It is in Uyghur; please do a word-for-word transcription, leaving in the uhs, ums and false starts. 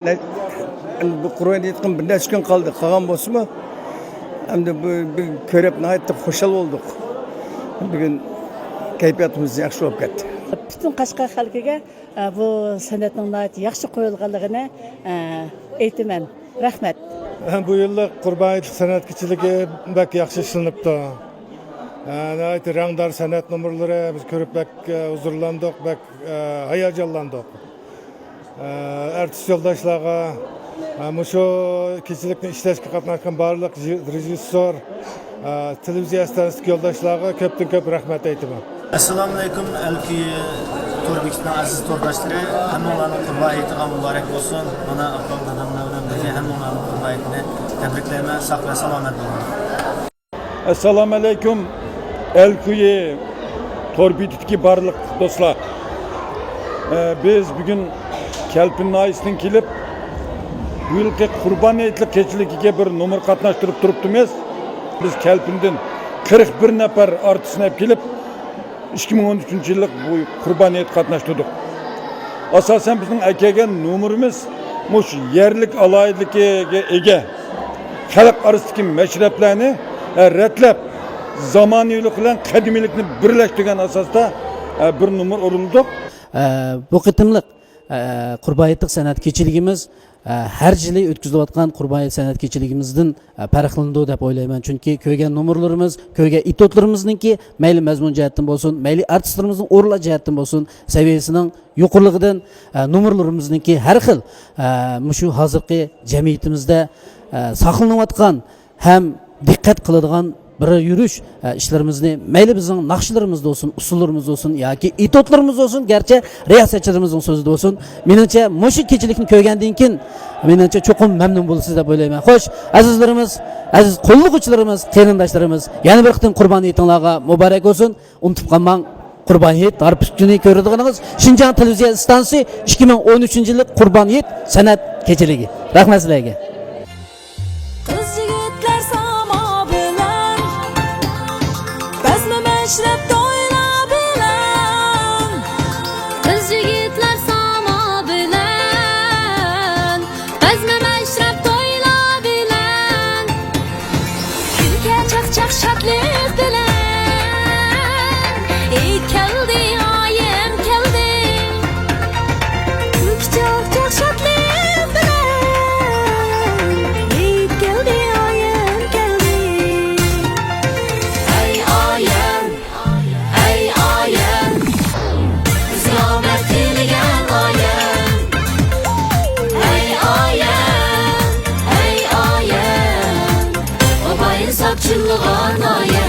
ئەمدى بۇ قۇربان ھېيتقا بىر نەچچە كۈن قالدى، قالغان بولسىمۇ، ئەمدى بۇ، بۇ كۆرۈپ ناھايىتى خۇشال بولدۇق. بۈگۈن كەيپىياتىمىز ياخشى بولۇپ كەتتى. پۈتۈن قەشقەر خەلقىگە، ئە، بۇ سەنئەتنىڭ ناھايىتى ياخشى قويۇلغانلىقىنى، ئە، ئېيتىمەن. رەھمەت. بۇ يىللىق قۇربان ھېيتلىق سەنئەت كېچىلىكى بەك ياخشى ئىشلىنىپتۇ. ئە، ناھايىتى رەڭدار سەنئەت نومۇرلىرى، بىز كۆرۈپ بەك، ئە، ھۇزۇرلاندۇق، بەك، ئە، ھاياجانلاندۇق. ئە، ئارتىس يولداشلارغا، ئە، مۇشۇ كېچىلىكنى ئىشلەشكە قاتناشقان بارلىق رېژىسسور، ئە، تېلېۋىزىيە ئىستانسىسىدىكى يولداشلارغا كۆپتىن كۆپ رەھمەت ئېيتىمەن. ئەسسالامۇئەلەيكۇم، ئەلكۈيى تور بېكىتىنىڭ ئەزىز تورداشلىرى، ھەممىڭلارنىڭ قۇربان ھېيتىغا مۇبارەك بولسۇن. مانا ئاپام، داداملار بىلەن بىرگە ھەممىڭلارنىڭ قۇربان ھېيتىنى تەبرىكلەيمەن. ساق ۋە سالامەت بولۇڭ. ئەسسالامۇئەلەيكۇم، ئەلكۈيى تور بېكىتىدىكى بارلىق دوستلار. ئە، بىز بۈگۈن كەلپىن ناھىيەسىدىن كېلىپ، بۇ يىلقى قۇربان ھېيتلىق كېچىلىكىگە بىر نومۇر قاتناشتۇرۇپ تۇرۇپتىمىز. بىز كەلپىندىن قىرىق بىر نەپەر ئارتىسنى ئەپ كېلىپ، ئىككى مىڭ ئون ئۈچىنچى يىللىق بۇ قۇربان ھېيتقا قاتناشتۇردۇق. ئاساسەن بىزنىڭ ئەكەلگەن نومۇرىمىز مۇشۇ يەرلىك ئالاھىدىلىكىگە ئىگە، خەلق ئارىسىدىكى مەشرەپلەرنى، ئە، رەتلەپ، زامانىۋىلىق بىلەن قەدىمىيلىكنى بىرلەشتۈرگەن ئاساستا، ئە، بىر نومۇر ئورۇندىدۇق. ئە، بۇ قېتىملىق، ئە، قۇربان ھېيتلىق سەنئەت كېچىلىكىمىز، ئە، ھەر يىلى ئۆتكۈزۈلۈۋاتقان قۇربان ھېيت سەنئەت كېچىلىكىمىزدىن، ئە، پەرقلىنىدۇ دەپ ئويلايمەن. چۈنكى كۆرگەن نومۇرلىرىمىز، كۆرگەن ئېتيۇدلىرىمىزنىڭكى مەيلى مەزمۇن جەھەتتىن بولسۇن، مەيلى ئارتىسلىرىمىزنىڭ ئورۇنلاش جەھەتتىن بولسۇن، سەۋىيەسىنىڭ يۇقىرىلىقىدىن، ئە، نومۇرلىرىمىزنىڭكى ھەر خىل، ئە، مۇشۇ ھازىرقى جەمئىيىتىمىزدە، ئە، ساقلىنىۋاتقان ھەم دىققەت قىلىدىغان بىر يۈرۈش، ئە، ئىشلىرىمىزنى، مەيلى بىزنىڭ ناخشىلىرىمىزدا بولسۇن، ئۇسسۇللىرىمىزدا بولسۇن ياكى ئېتيۇدلىرىمىزدا بولسۇن، گەرچە رىياسەتچىلىرىمىزنىڭ سۆزىدە بولسۇن، مېنىڭچە مۇشۇ كېچىلىكنى كۆرگەندىن كېيىن، مېنىڭچە چوقۇم مەمنۇن بولىسىز دەپ ئويلايمەن. خوش، ئەزىزلىرىمىز، ئەزىز قوللىغۇچىلىرىمىز، قېرىنداشلىرىمىز، يەنە بىر قېتىم قۇربان ھېيتىڭلارغا مۇبارەك بولسۇن. ئۇنتۇپ قالماڭ، قۇربان ھېيت ھارپا ئۈستىنى كۆرىدىغىنىڭىز شىنجاڭ تېلېۋىزىيە ئىستانسىسى ئىككى مىڭ ئون ئۈچىنچى يىللىق قۇربان ھېيت سەنئەت كېچىلىكى. رەھمەت سىلەرگە. قىز يىگىتلەر ساما بىلەن، بەزمە مەشرەپ تويلار بىلەن. قىز يىگىتلەر ساما بىلەن، بەزمە مەشرەپ تويلار بىلەن. كۈلكە چاقچاق شادلىق بىلەن، ئېيت كەلدى، ئايەم كەلدى. كۈلكە چاقچاق شادلىق بىلەن، ئېيت كەلدى، ئايەم كەلدى. ئەي ئايەم، ئەي ئايەم، زىياپەت تىلىگەن ئايەم. ئەي ئايەم، ئەي ئايەم، ئاپاينى ساپ چىللىغان ئايەم.